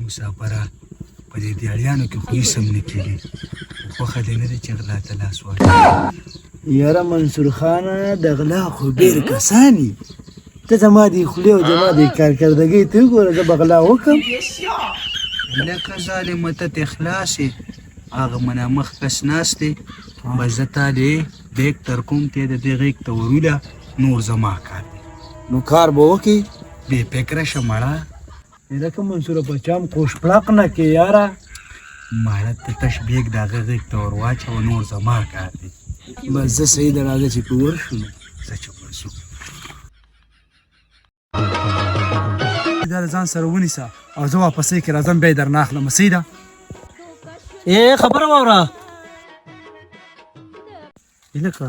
مسافره، په دې دیاړیانو کې خو هېڅ هم نه کېږي، خو خوښه دې نه ده چې غلا ته لاس واچوې. یاره منصور خانه، د غلا خو ډېر کسان دي، ته زما دې خولې او زما دې کارکردګۍ ته وګوره، زه به غلا وکړم؟ لکه ظالمه، ته ترې خلاص یې. هغه منامخ کس ناست دی، بس زه تا دې بیګ تر کوم، ته د دې غېږ ته وروله، نور زما کار دی. نو کار به وکړي؟ بې فکره شه مړه. لکه منصوره، په چام کوش پړق نه کې یاره. مړه، ته تش بیګ د هغه غېږ ته ور واچوه، نور زما کار دی. بس زه صحیح ده، راځه چې په ورشو. ځه چې ورځو. دا له ځان سره ونیسه او زه واپسې کې راځم، بیا یې درنه اخلم. صحیح ده؟ اے خبره واوره، لکه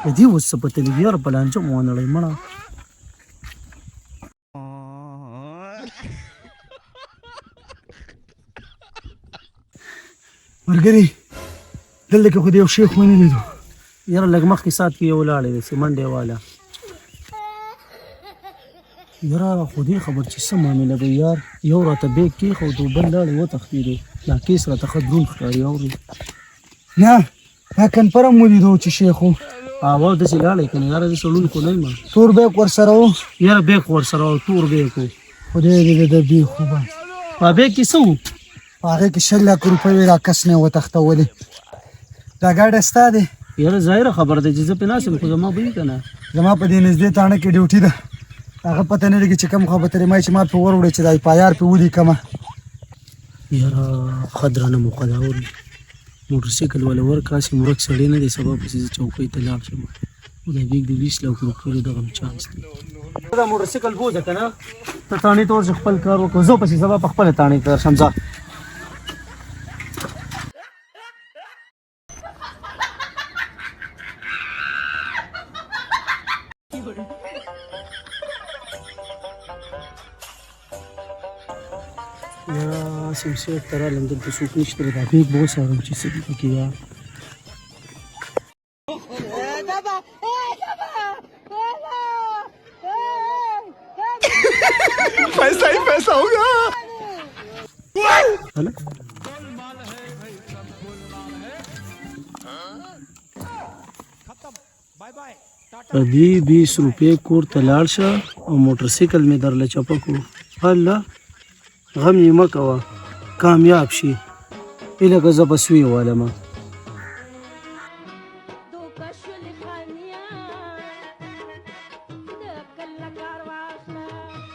د دې اوس څه پته لګي یاره، په لانجه مو ونړی مړه. ملګري، دلته کې خو د یو شیخ ونه لیدو. یاره، لږ مخکې سات کې یو لاړی دی چې منډې والا. یاره، خو دې خبر چې څه معامله به یار، یو راته بیګ کېښود، بل لاړی وتښتېدو. دا کیس راته ښه دروند ښکاري، اوري؟ نه، دا کنفرم ولیدو چې شیخ و. او داسې لاړی که نه یاره، زه سړون خو نه یم. تور بیګ ورسره و. یاره، بیګ خو ورسره و، تور بیګ و. خدای دې د بیخ وباسي. په بیګ کې څه وو؟ په هغې کې 20 لکه روپۍ وې، دا کس نه یې وتښتولې. دا ګاډی ستا دی؟ یاره، ظاهره خبره ده چې زه پرې ناست یم، خو زما به وي که نه. زما په دې نږدې تاڼه کې ډیوټي ده، هغه پته نه لګي چې کوم خوا به ترې ما چې ما پرې وروړی چې دا اف آی آر پرې ولیکم. یاره، ښه درنه موقع ده، اوري؟ موټرسایکل والا ورکړه، هسې ورک سړی نه دی، سبا پسې زه چوکۍ ته لاړ شم او دا بیګ د 20 لکو روپیو دغه هم چانس دی. دا موټرسایکل بوځه که نه، ته تاڼې ته ورشه، خپل کار وکړه، زه پسې سبا په خپله تاڼې ته درشم، ځه. یاره، سیم سیټ ته رالم، دلته څوک نشته. دا بیګ به وڅارم چې څه دي پکې یار. पैसा ही पैसा होगा. هله، په دې 20 روپۍ کور ته لاړ شه او موټرسایکل مې درله چپه کړو. هله، غم یې مه کوه، کامیاب شي. هله که زه به سوی والم. دوکه شولې خانیان، د کله کار واخله.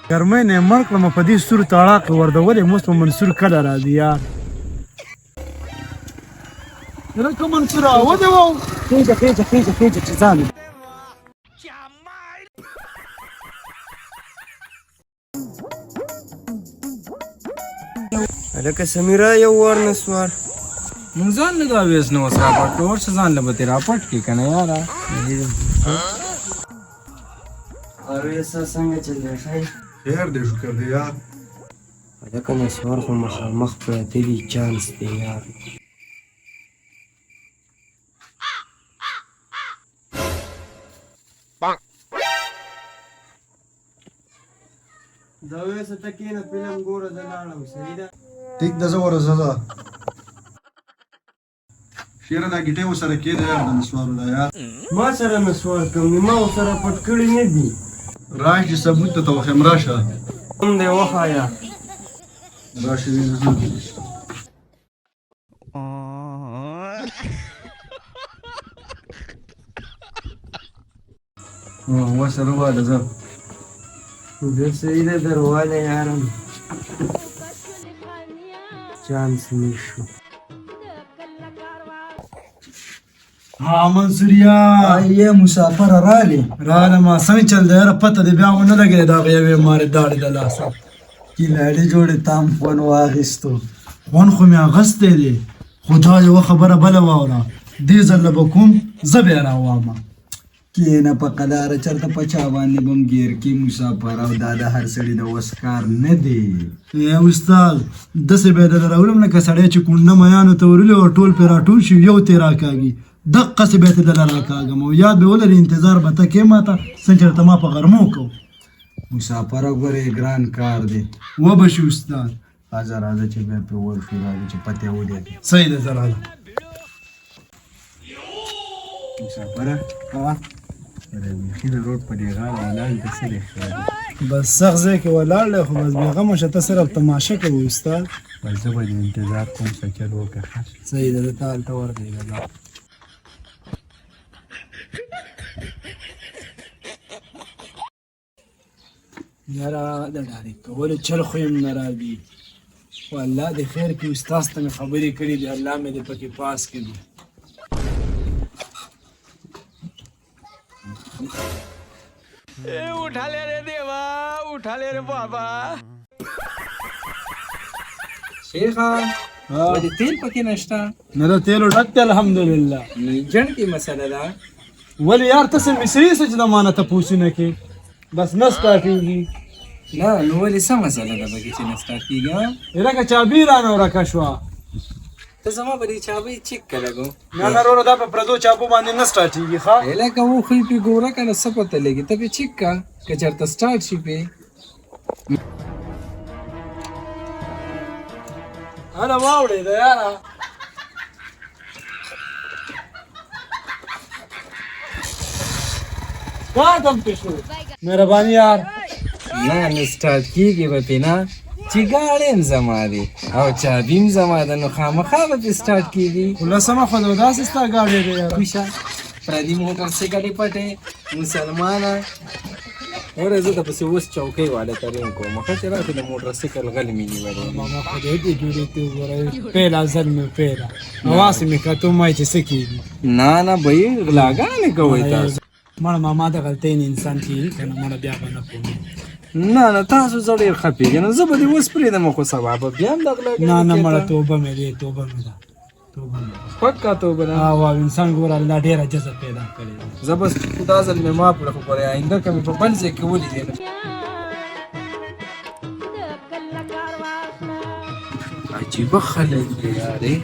ګرمۍ نه یې مړ کړم، په دې سور تاړاک کې وردولې. اوس به منصور کله راځي یار؟ لکه منصوره، ودې وو. خېژه خېژه خېژه خېژه چې ځان. هلکه سمیرا، یو وار نسوار. مونږ ځان له دا ویس نه اوس راپټ کړو، ورشه ځان له به ترې راپټ کړې که نه یاره. اویسه، څنګه چل دی؟ ښه؟ خیر دی، شکر دی یار. هلکه نسوار خو مخامخ پراته دي، چانس دی یار. دا ویسه، ته کښېنه فلم ګوره، زه لاړم، صحیح ده؟ ټیک ده، زه ورځه ځه. شیره، دا ګیټۍ ورسره کېده یار، د نسوارو دا یار. ما سره نسوار کم دي، ما ورسره پټ کړي نه دي. راش چې ثبوت ته وښیم، راشه. کوم دی، وښایه. راشه وینه. وسره واله ځه. زه صحیح ده، درواله یارم. دوکه شولې خانیان، چانس نشو. د کله کار واخله. ها منصوریا. یې مسافر، رالی؟ راله. ما څنګه چل دی یاره؟ پته دې بیا ونه لګېده د هغې یوې مارې داړې د لاسه. کلاړي جوړې، تام خون واخیستو؟ خوند خو مې اخیستی دی، خو دا یوه خبره بله واوره، دې ځل له به کوم زه بیا راوامه. کینه په قلاره، چرته په چا باندې بم ګیر کې مسافر، او دا د هر سړي د وس کار نه دی. ای استاد، داسې به یې درله راوړم لکه سړی چې کونډه میانو ته ورولي او ټول پرې راټول شي، یو ترې راکاږي، دقسې به یې درله راکاږم. او یاد به ولرې، انتظار به ته کې ماته، څنګه چې راته ما په غرمو کو. مسافر، ګورې، ګران کار دی. وبه شي استاد. راځه راځه چې بیا پرې ورشو، راځه چې پته یې ولګي. صحیح ده، ځه راځه. مسافره د بیخي د روډ په دې غاړه ولاړ دی، څه دی خیال؟ بس سخت ځای کې ولاړ دی، خو بس بېغمه شه، ته صرف تماشه کوه استاد. بس زه به دې انتظار کوم، څه چل وکړه. ښه صحیح ده، زه ته هلته ورغېږه. یاره د ډارې کولو چل خو یې هم نه راځي، خو الله دې خیر کړي. استاد ته مې خبرې کړي دي، الله مې دې پکې پاس کړي. شیخه، ولې تیل پکې نشته؟ نه، د تیلو ډک دی الحمدلله. نو انجن کې مسله ده. ولې یار، ته څه مصري څه چې د ما نه تپوسونه کې؟ بس نه سټارټېږي. نه، نو ولې څه مسله ده پکې چې نه سټارټ کېږي؟ ها؟ لکه چابي رانه ورکه شوه. ته زما په دې چابۍ چک که لګو. نه نه وروره، دا په پردو چابو باندې نه سټارټېږي. ښه. لکه و خو یې پې ګوره که نه، څه پته لګي؟ ته پې چک که، که چېرته سټارټ شي پې. هله واوړېده یاره. سټارټ هم پې شو، مهرباني یار. نه نو سټارټ کېږي به پې نه، چې ګاډی هم زما دی او چابي هم زما ده، نو خامخا به پې سټارټ کېږي. خو لسمه خو دا داسې ستا ګاډی دی یاره. کوشه، پردي موټر سایکل یې پټې مسلمانه. وره زه ته پسې اوس چوکۍ والا ترین کوم. ښه چې راته د موټر سایکل غل مې نیولی دی. ماما خدای دې جوړې ته وګوره، پیلا ځل مې پیلا اواز مې کتو ما چې څه کېږي. نه نه، به یې غلاګانې کوئ تاسو. مړه ماما، د غلطۍ نه انسان کېږي که نه؟ مړه بیا به نه پوهېږي. نه نه، تاسو زه ډېر ښه پېژنم. زه به دې اوس پرېږدم، خو سبا به بیا هم د غلاګانې نه نه کوې. مړه ته. توبه مې دی، توبه مې ده، توبه مې ده. پکا توبه ده؟ او انسان ګوره الله ډېره جزا پیدا کړې ده. زه بس دا ځل مې معاف کړه، خو پر آینده که مې په بل ځای کې ولیدې نو د کله کار واخله. عجیبه خلک دي یارې.